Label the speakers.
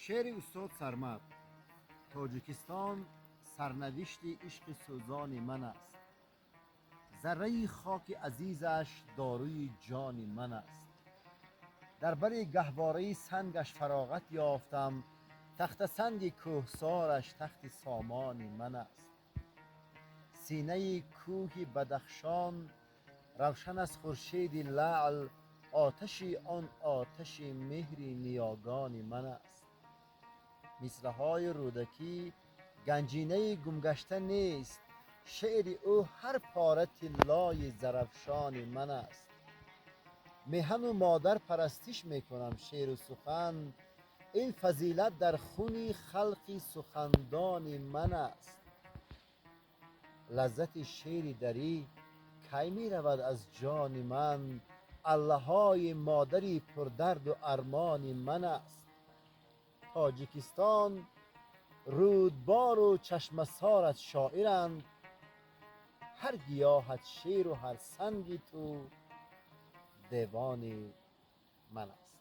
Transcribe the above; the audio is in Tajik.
Speaker 1: Шеъри устод Сармад. Тоҷикистон сарнавишти ишқи сӯзони ман аст. Зарраи хоки азизаш доруи ҷони ман аст. Дар бари гаҳвораи сангаш фароғат ёфтам, тахтасанги кӯҳсораш тахти сомони ман аст. Синаи кӯҳи Бадахшон равшан аз хуршеди лаъл, оташи он оташи меҳри ниёгони ман аст. Мисраъҳои Рӯдакӣ ганҷинаи гумгашта нест, шеъри ӯ ҳар пора тиллои Зарафшони ман аст. Меҳану модар парастиш мекунам шеъру сухан, ин фазилат дар хуни халқи сухандони ман аст. Лаззати шеъри дарӣ кай меравад аз ҷони ман, аллаҳои модари пурдарду армони ман аст. Тоҷикистон рӯдбору чашмасорат шоиранд, ҳар гиёҳат шеъру ҳар санги ту девони ман аст.